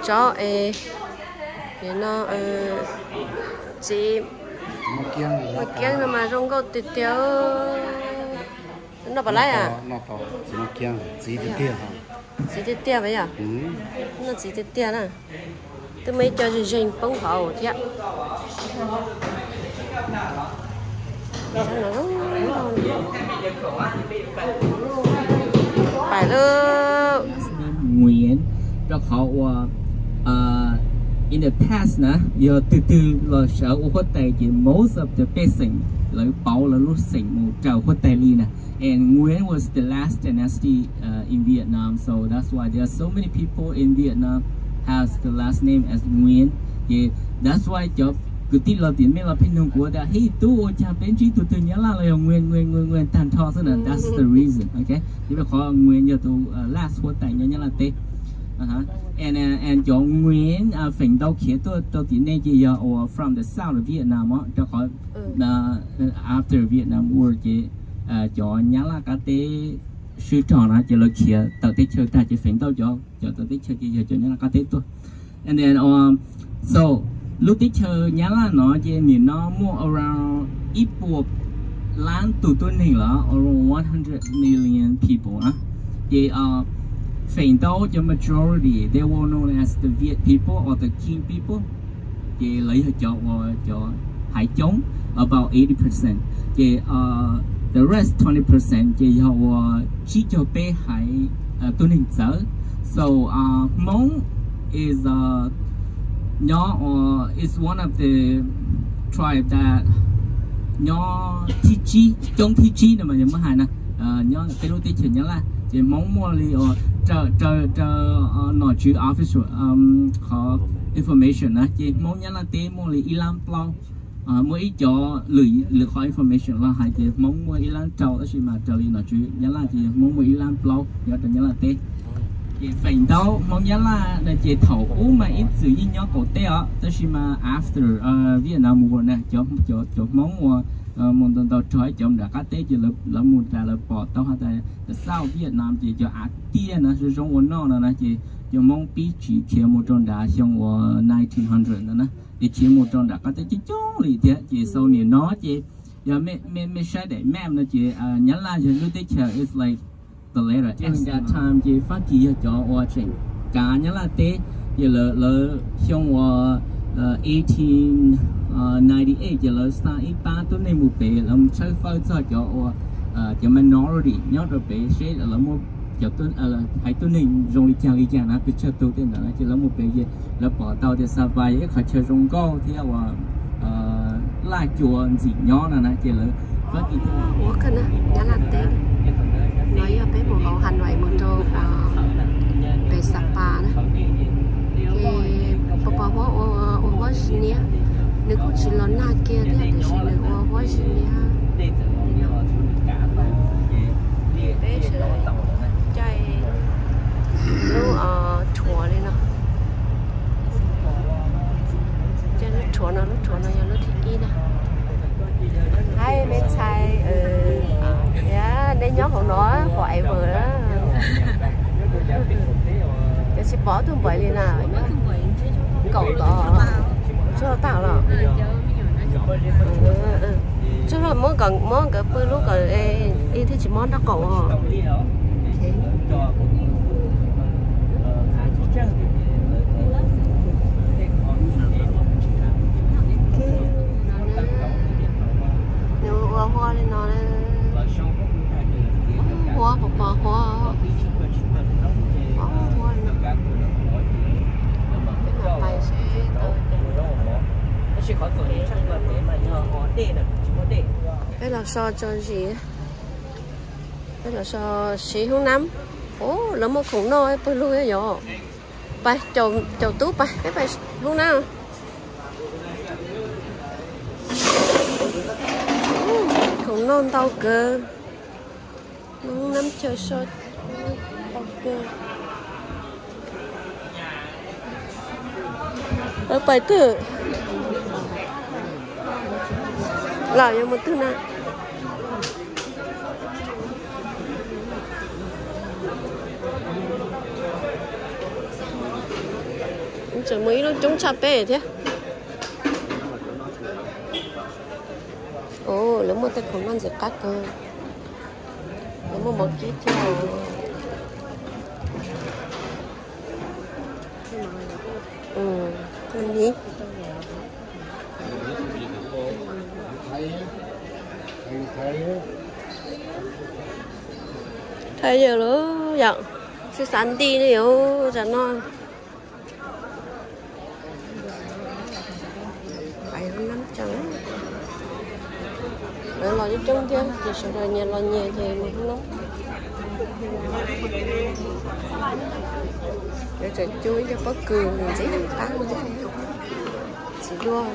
Tsob es, nim no, txiv maj kiab no mas zoo nkauj tiag tiag. Noj puas laib a? Txiv tiag tiag, txiv tiag tiag as yom. Noj txiv tiag tiag na. Twb muaj ib co zeeg zeeg poob hauv thiab. Pais lawm. Last name Nguyen, rau qhov uas in the past na, yog twg twg los sawv ua huab tais ces most of the pej xeem lawv pauv lawv lub xeem mus raws huab tais li na. And Nguyen was the last dynasty in Vietnam, so that's why there are so many people in Vietnam has the last name as Nguyen. Ces that's why cov kwv tij los tim mej los pheej nug kuv tias, Hej tub, ua cas peb ntsib tus twg Nyab Laj los yog Nguyen Nguyen Nguyen Nguyen tag nrho xwb na. That's the reason, ok. Ces qhov Nguyen yog tus last huab tais nyob Nyab Laj teb. And, and cov Nguyen feem ntau khiav tuaj rau tim nej ces yog uas from the south of Vietnam os, rau qhov after Vietnam War ces cov Nyab Laj qab teb swb rog na ces lawv khiav tawm teb chaws tag ces feem ntau cov, cov tawm teb chaws ces yog cov Nyab Laj qab teb tuaj. And then, so, lub teb chaws Nyab Laj no ces nim no muaj around ib puas lab tus tuab neeg lawm, around one hundred million people na. Ces feem ntau cov majority, they were known as the Viet people or the King people. Ces lawv yog cov uas cov haiv coob, about eighty percent. Ces the rest twenty percent ces yog uas tsib caug peb haiv tuab neeg txawv. So Hmoob is nyob, is one of the tribe that nyob thib tsib, coob thib tsib no mas yog muab hais na, nyob peb lub teb chaws Nyab Laj ces Hmoob muaj li uas raws, raws nom tswv official qhov information na ces Hmoob Nyab Laj teb muaj li ib lab plaub. Muaj ib cov lwm, lwm qhov information los hais tias Hmoob muaj ib lab rau, tab sis mas raws li nom tswv Nyab Laj ces Hmoob muaj ib lab plaub nyob rau Nyab Laj teb. Ces feem ntau Hmoob Nyab Laj no ces thaum ub mas ib txwm yeej nyob qaum teb os, tab sis mas after Vietnam War na, cov Hmoob uas mus ntau ntau rog ib cov nram qab teb ces lawv mus tas lawv pom tau has tas the South Vietnam ces cov av tiaj no zoo zoo ua noj no na ces cov Hmoob pib tsiv khiav mus rau nram xyoo uas nineteen hundred ntawd na, ces khiav mus rau nram qab teb coob coob li thiab. Ces xau nim no ces yog mej saib daim map no ces Nyab Laj yog lub teb chaws is like the letter S. During that time ces Fab Kis yog cov uas tseem kav Nyab Laj teb, ces lawv xyoo uas eighteen ninety eight ces lawv xa ib pab tuab neeg mus pem, lawv mus tshawb fawb txog cov uas cov minority nyob rau pem seb lawv muaj cov haiv tuab neeg zoo li cas li cas na, pes tsawg tus tej ntawd na, ces lawv mus pem ces lawv pom tau tias Xavais yog ib qhov chaw zoo nkauj thiab uas laj cua ntxim nyob no na, ces lawv Fab Kis thiaj Nyab Laj teb no yog peb mus hauv Hà Nội mus rau pem Sapa na. Ces pos pos huab ua huab Zinnia, nws kuj tsis los nag kiag thiab tiam sis nws ua huab Zinnia. Peb sawv daws caij lub thuav li no, caij lub thuav no, lub thuav no yog lub thib ib na. Haib peb ntxhais, nej nyob hauv no forever. Cov tsis pom ob tug npaim li na, kaum tod tsuag tag los. Tsuag los muab nkawd pw lub kom ib thiaj tsis mob nraub qaum os. Nws ua hua li no, hua pos pos hua, hua li no. Peb mam pais seb tau. Peb los so tso zis, peb los so siv hoob nab. Ub, lawv muaj khoom noj pawg lug yom. Pais, caum tub pais, peb pais hoob nab. Khoom noj ntau kawg. Hoob nab chaw so ntau kawg. Lawv pais twg? Lawm yuav mus twg na? Tseem muaj ib lub coob tshaj peb thiab. Lawv muaj tej khoom noj ntxim qab kawg. Lawv muaj mov kib thiab. Thaij yawg lawm yom, sib xav nti li os tam no. Lawv los coob coob thiab ces sawv daws nyias los nyias ces mus hoob noob. Lawv tseem cuab ib co pob kws ntxim qab, txiv duaj.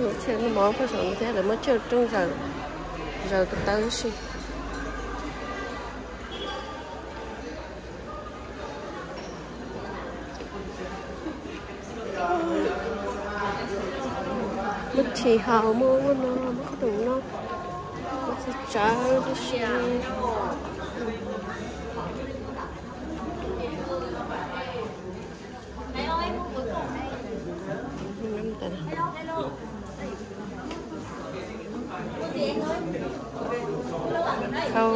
Lub chaw noj mov puag saum no thiab, lawv muab chaw rooj zaws, zaws ko taw si. Muaj ris haus, muaj ub muaj no, muaj qhob noom no, muaj txiv tsawv tib si. Khau,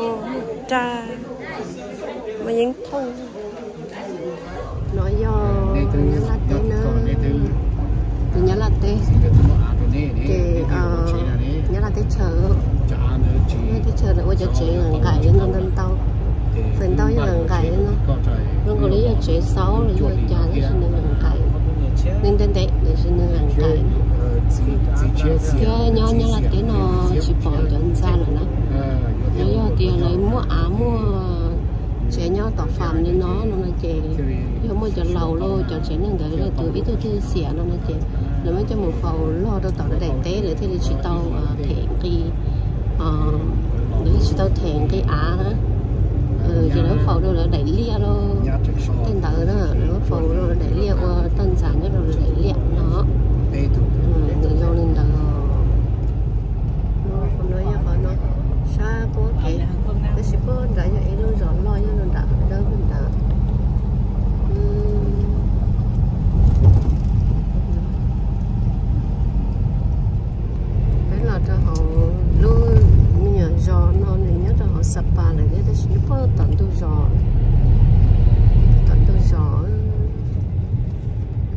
raj, muaj yeeb thooj. No yog Nyab Laj teb na, tus Nyab Laj teb. Ces Nyab Laj teb chaws, Nyab Laj teb chaws lawv ua cov tsev nqaim li no ntau ntau, feem ntau yog nqaim li no. Zoo nkaus li yog tsev xauv los yog cas tab sis nws nqaim, nws ntev ntev tab sis nws nqaim. Thiab nyob Nyab Laj teb no tsis pom cov ntxa lawm na. Yog tias lawv muaj av muaj tsev nyob tom fam li no no no ces yog muaj cov laus los cov tsev neeg ntawd lawv tus ib tug twg xiam no no ces lawv muab coj mus faus log rau tom lawv daim teb, lawv thiaj li tsis tau them nqi, lawv thiaj tsis tau them nqi av na. Ces lawv faus rau lawv daim liaj los tej ntawd na, lawv faus rau lawv daim liaj ua toj ntxas nyob rau lawv daim liaj no. Nws zoo li ntawd. Qhov no yog qhov no sab pob kev, tab sis puag nrad yog ib lub zos loj nyob rau nram dawb nram. Peb los rau hauv lub me nyuam zos no nws nyob rau hauv Sapa lawm thiab tab sis nyob puag tom ntug zos, tom ntug zos.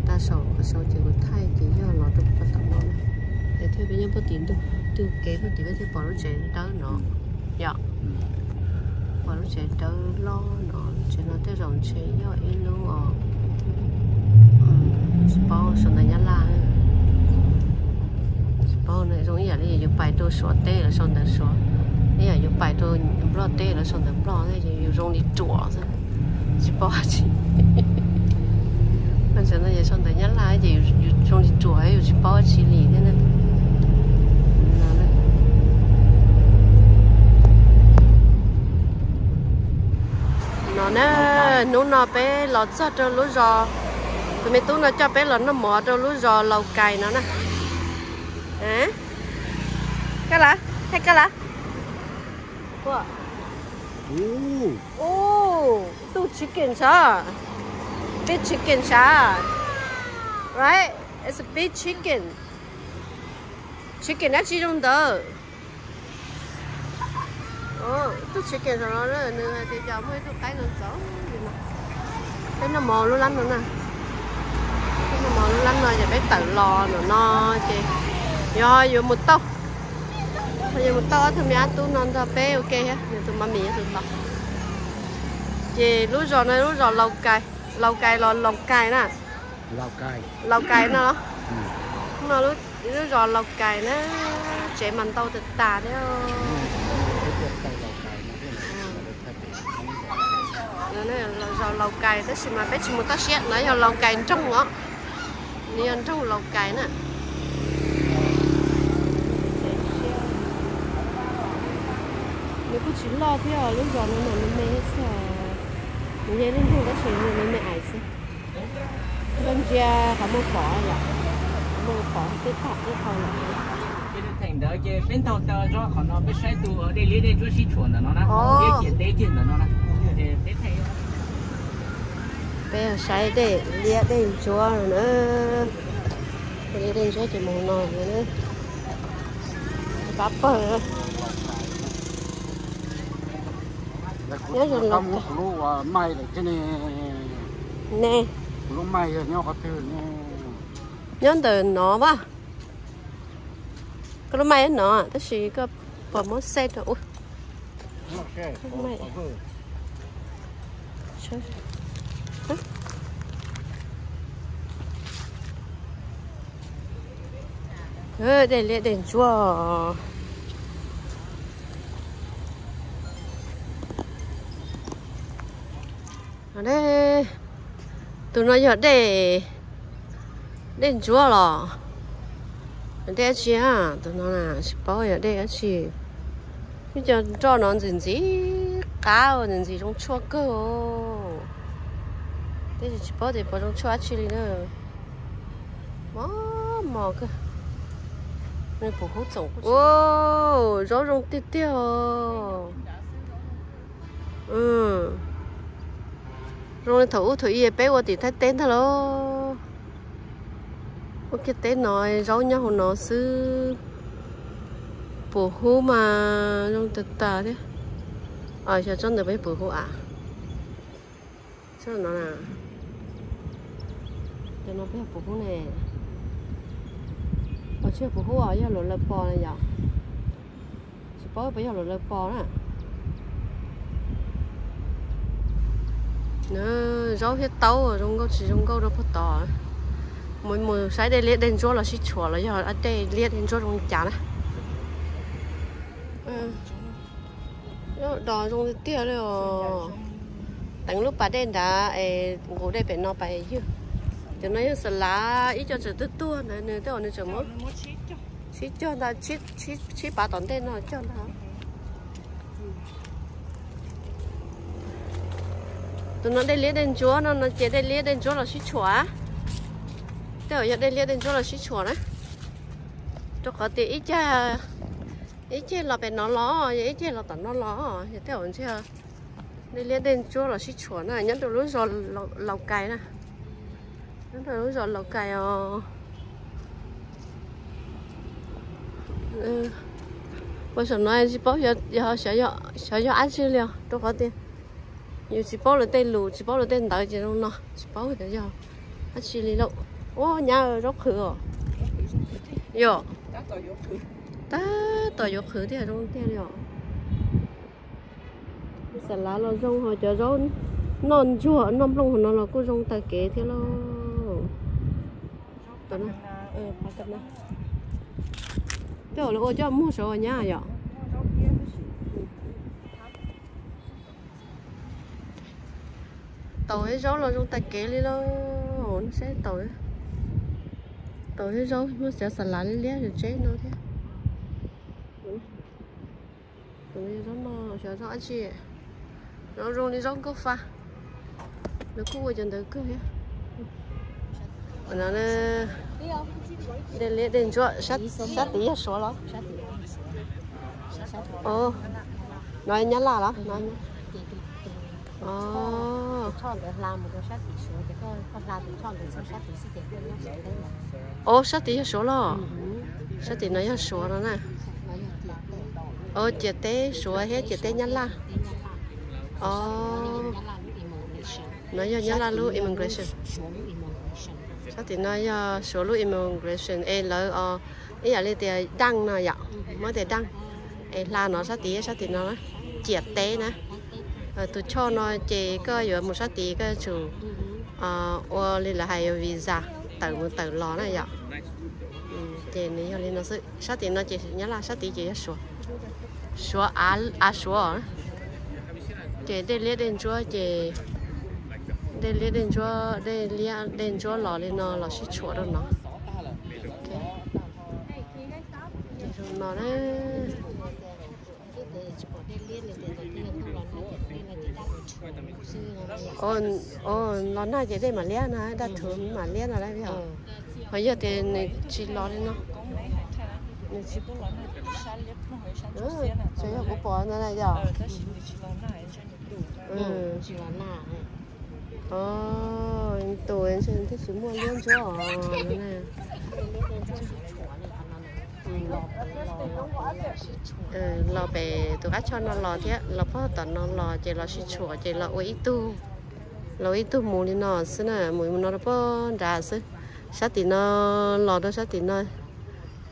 Tag saum qhov saud ces kuv thaij ces yog los rau puag tom no. Ces thiaj peb nyob puag tim ntug, ntug kev puag tim peb thiaj pom lub tsev dawb no. Yog pom lub tsev dawb loj no, lub tsev no tej zaum ntshe yog ib lub, tsis paub sau ntawv Nyab Laj. Tsis paub, nws zoo ib yam li yus pais rau Suav teb lawv sau ntawv Suav, ib yam yus pais rau Nplog teb lawv sau ntawv Nplog, yus zoo li ruam xwb, tsis paub dab tsi. Ntawm no yog sau ntawv Nyab Laj ces yus zoo li ruam, yus tsis paub dab tsi li thiab na. No na, hnub no peb los txog rau lub zos, tus me tub no coj peb los noj mov rau lub zos Laus Kais no na. Koj lav, hej koj lav. Ub, tus chicken sav, big chicken sav, right? It's a big chicken. Chicken dab tsi zoo ntawd? Tus chicken sav no nws hais tias cov muaj ib tug qaib ntxoov ntxoov li no. Peb noj mov lub lab no na. Peb noj mov lub lab no ces peb tawm los ntawm no ces yog yuav mus tau, yuav mus tau ob tug me ab tub no nrog peb ua ke thiab, nws tus mas mis yog tus tos. Ces lub zos no lub zos Laus Kais, Laus Kais los Laus Kais na. Laus Kais no, no lub zos Laus Kais na, tsev mas ntau tas tas thiab. Zos Laus Kais tab sis mas peb tsis mus toj siab, no yog Laus Kais nroog os, nws yog nroog Laus Kais na. Nws kuj tsis loj thiab, lub zos no mas me me xwb, nws yog lub nroog tab sis nws me me ais xwb. Koj ntsia qhov muaj pom yom, qhov muaj pom twb tham twb thau lawm. Ces nws theem ntawd ces peb ntaug taw zog qhov no peb saib tus dej liab dej ntsuab sib tshuam ntawm no na, liab ciam teb kiag ntawm no na. Peb saib dej liab dej ntsuab no na. Liab dej ntsuab ces mus no na. Pab pawg. Nyob zoo los ne. Nyob ntawm no vaj. Koj lub maij no tab sis koj puas muab xej rau ua. Dej liab dej ntsuab. Tus no yog dej, dej ntsuab los dej dab tsi? Tus no tsis paub yog dej dab tsi. Ib co nroj no ntxim ntxim qab, ntxim ntxim zoo tshuaj kawg. Tab sis tsis paub tias puas zoo tshuaj dab tsi li na. Mos mos kawg. Nws puv hub txoom. Zaub zoo tiag tiag os. Zoo li thaum ub thaum i peb ua tim Thaib teb ntag lauj. Ua kiag teb no zaub nyob hauv no xwb. Puv hub mas zoo tag tas thiab. Xyov tsob ntawd peb puv hub a. Tsob no, cov no peb puv hub ne. Os, tsis yog puv hub os, yog luam laws pos na yom. Tsis paub puas yog luam laws pos na. Zaub thiab taub zoo nkauj tsis zoo nkauj rau puag tod. Mus mus saib dej liab dej ntsuab los sib tshuam los yog dej liab dej ntsuab zoo li cas na. Dos zoo tiag tiag li os. Teev lub pas dej nrad es nqus dej pem no pas ywg. Cov no yog xas lav ib co tseem tuag tuag ntawd nws tej zaum nws tseem muab sib cog ntag, sib pav tom ntej no cog ntag. Tus no dej liab dej ntsuab no no ces dej liab dej ntsuab los sib tshuam. Tej zaum yog dej liab dej ntsuab los sib tshuam na. Rau qhov tias ib ceg, ib ceg los pem no los, yog ib ceg los tom no los, yog tej zaum ntshe dej liab dej ntsuab los sib tshuam na, nyob rau lub zos Laus Kais na. Nyob rau lub zos Laus Kais os. Ua saum no tsis paub xyov yog dab tsi li os, rau qhov tias yus tsis paub lawv tej lus, tsis paub lawv tej ntawv ces zoo no tsis paub xyov yog dab tsi li lauj. Ua nyab zaub qhwv os. Yom, tab tom yuav qhwv tiag zoo tiag li os. Xas lav los zoo ho cov zaub noj ntsuag noj nplooj hauv no los kuj zoo tag kev thiab lauj. Tej zaum lawv ua coj muag saud nyab yom. Taus thiab zaub los zoo tag kev li lauj. Saib taus, taus thiab zaub muab xyav xas lav liab liab zog tseb no thiab. Tus no zaub no xyov zaub dab tsi, zaub zoo li zaub nkauj fa. Lawv kuj ua cov ntawd kawg thiab. Dej liab dej ntsuab, sab tid yog Suav los? No Nyab Laj los? Os, sab tid yog Suav los? Sab tim no yog Suav no na. Os, ciam teb Suav thiab ciam teb Nyab Laj. Os, no yog Nyab Laj lub immigration. Sab tim no yog Suav lub immigration es lawv os, ib yam li tias daj no yom, muab tias daj. Es hla no sab tid, sab tim no ciam teb na. Tus choj no ces koj yuav mus sab tid koj yuav tsum ua li lawv hais visa, tawm mus tawm los na yom. Ces nws yog li no xwb, sab tim no ces Nyab Laj, sab tid ces yog Suav. Suav, av Suav. Ces dej liab dej ntsuab ces, dej liab dej ntsuab, dej liab dej ntsuab los li no los sib tshuam rau no. No na. Os, los nag ces dej mam liab no, daj rhuv mam liab no lawm. Ho yog tias nws tsis los li no. Nws tsis, tsis yog kuv pom no na yog. Tus twb tsis muaj liab ntsuab os. Los pem tus qab choj no los thiab, los pog tom no los ces los sib tshuam ces los ua ib tug, los ua ib tug mus li no xwb na, mus mus no rau pog nrad xwb. Sab tim no los rau sab tim no,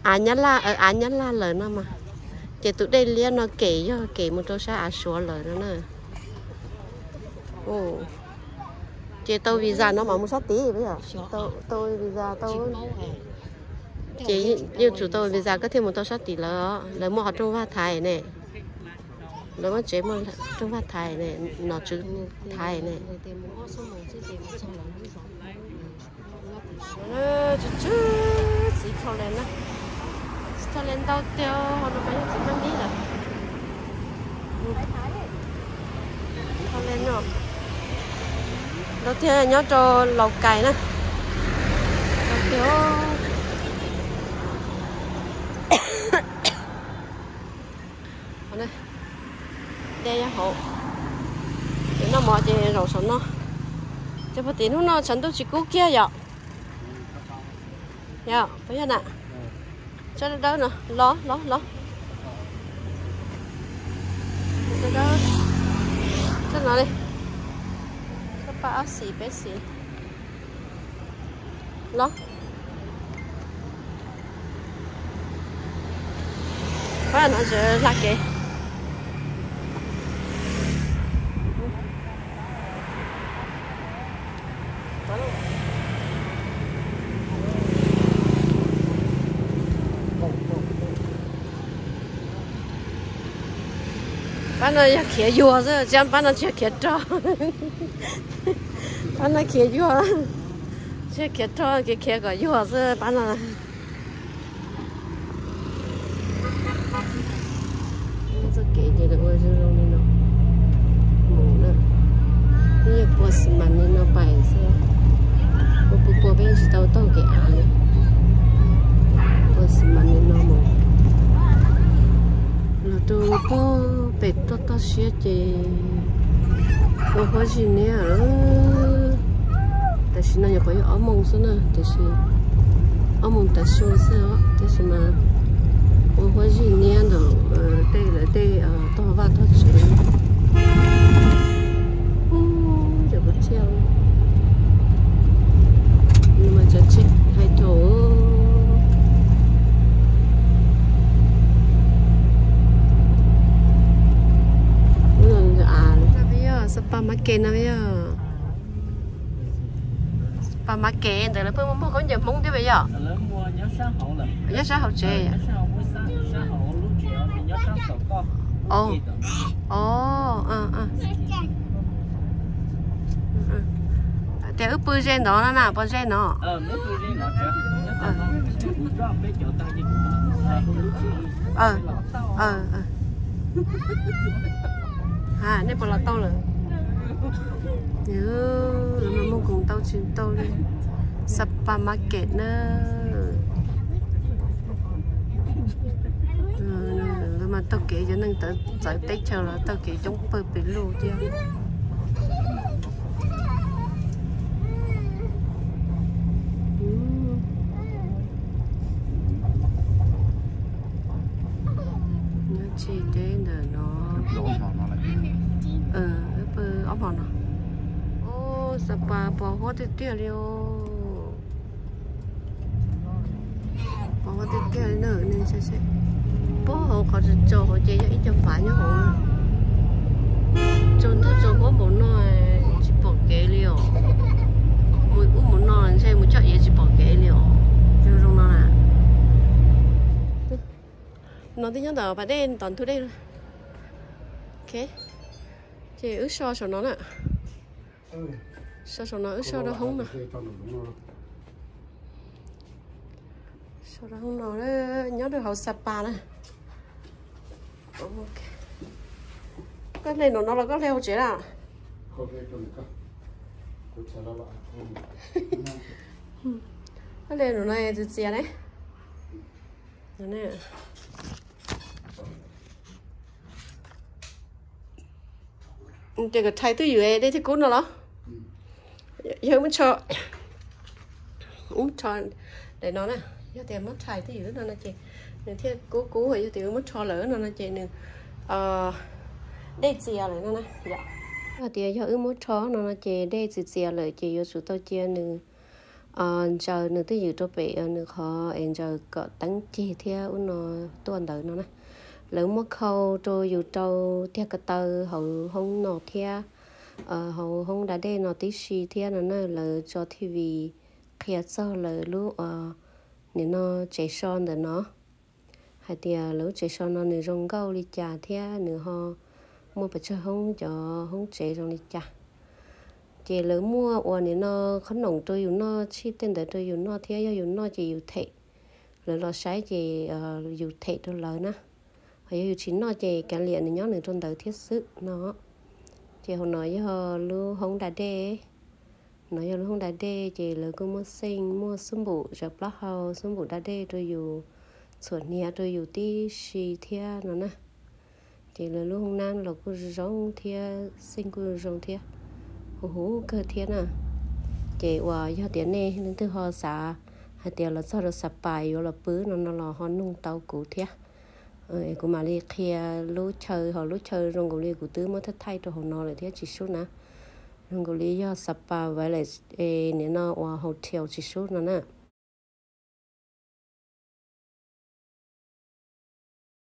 av Nyab Laj, av Nyab Laj lawm no mas. Ces tus dej liab no kem yog kem mus rau sab av Suav lawm no na. Ces tau visa no mas mus sab tid, tau visa tau. Ces yeej tsum tau visa koj thiaj mus tau sab tid lawm, lawv muaj qhov rooj vag Thaiv ne. Lawv muaj tsev muaj rooj vag Thaiv ne, nom tswv Thaiv ne. Tsw tsw txiv thau le na, txiv thau le ntau tiag, ho no mas yog txiv maj mib lawm. Thau le no ntau tiag, nyob rau Laus Kais na. Ntau tiag. De nyob hauv. Ces noj mov ces zaum saum no. Ces puag tim hnub no tshav ntuj tsis kub kiag yom. Yog puas yog na? Tso dawb dawb no, los los los. Dawb dawb. Tso no li. Tso pa ob xis peb xis. Los. Pab no tseem hla kev. Pab no yog khiav yuag xwb, pab no tsis yog khiav rog. Pab no khiav yuag, tsis yog khiav rog, khiav khiav kom yuag xwb pab no. Txoj kev ces lawv ua zoo zoo li no mus na. Twb yog pua xi mas li no pais xwb. Pua pua pua peb tsis tau taug kev av li. Pua xi mas li no mus. Los rau pem toj toj siab ces ua huab zim niab. Tam sim no nyuam qhuav yog ob moos xwb na, tiam sis ob moos tav su xwb os, tab sis mas ua huab zim niab ntawm tej lawv tej tog vaj tog tsev. Ub, cov kua txiaj, nws mas cov tseem hais thaum Sapa Market no yog. Sapa Market ntawd lawv pheej muag khaub ncaws Hmoob thiab puas yog? Nyob sab hauv tsev. Tias wb pw ze ntawd no na, puas ze no? Ha, nej puas los tau lawm? Lawv mas muag khoom tau tsis tau li. Sapa Market na. Lawv mas taug kev, cov neeg txawv teb chaws los taug kev coob pawg pes lug thiab. Nyob tsis deb ntawm no. Wb pw ob hmo no. Ub, Sapa pos huab tiag tiag li os. Pos huab tiag tiag li na, nej saib seb. Puag hauv qhov tsaus tsaus hauv ces yog ib co fav nyob hauv. Tsaus ntuj tsaus huab npaum no tsis pom kev li os. Mus ub mus no ntshe mus coj iav tsis pom kev li os. Zoo zoo no na. No twb nyob ntawm pas dej tom ntug dej. Ok, ces wb so saum no na. So saum no, wb so rau hoob no. So rau hoob no, nyob rau hauv Sapa na. Koj hle num no los koj hle hauv tsev na? Koj hle num no txias txias ne. Ces kom rhais twj ywm dej thiab kub no los? Yog wb muab rho, wb muab rho daim no na, yog tias muab rhais twj ywm no no ces nws thiaj kub kub, yog tias wb muab rho lawm no no ces nws dej txias lawm no na. Yog tias yog wb muab rho no no ces dej txias txias lawm ces yuav tsum tau cia nws ntsaws nws twj ywm rau pem nws qhov es ntsaws kom teeb ceg thiab ub no tuaj ntawd no na. Lawv muab khau rau yus rau tiag ko taw hauv hoob no thiab, hauv hoob da dej no tib si thiab no na. Lawv tso T V qhia txog lawv lub nim no tsev so ntawm no, hais tias lawv lub tsev so no nws zoo nkauj li cas thiab nws ho muaj pes tsawg hoob, cov hoob tsev zoo li cas. Ces lawv muaj uas nim no qhob noom rau yus noj, tshij tej ntawd rau yus noj thiab yog yus noj ces yus them, lawv los saib ces yus them rau lawv na. Ho yog yus tsis noj ces kav liam nws nyob nws rau ntawd thiab xwb no. Ces hauv no yog lub hoob da dej, no yog lub hoob da dej ces lawv kuj muaj xeej, muaj xub npum zaws plaub hau, xub npum da dej rau yus, txhuam hniav rau yus tib si thiab no na. Ces lawv lub hoob nab los kuj zoo thiab, xeej kuj zoo thiab, huv huv kawg thiab na. Ces uas yog tias nej leej twg ho xav hais tias los txog rau Sapa yuav los pw no no los ho nug tau kuv thiab. Kuv mam li qhia lub chaw, ho lub chaw zoo nkaus li kuv twb muab thaij thaij rau hauv no lawm thiab tsis sub na. Zoo nkaus li yog Sapa Village, nim no uas hotel tsis sub no na.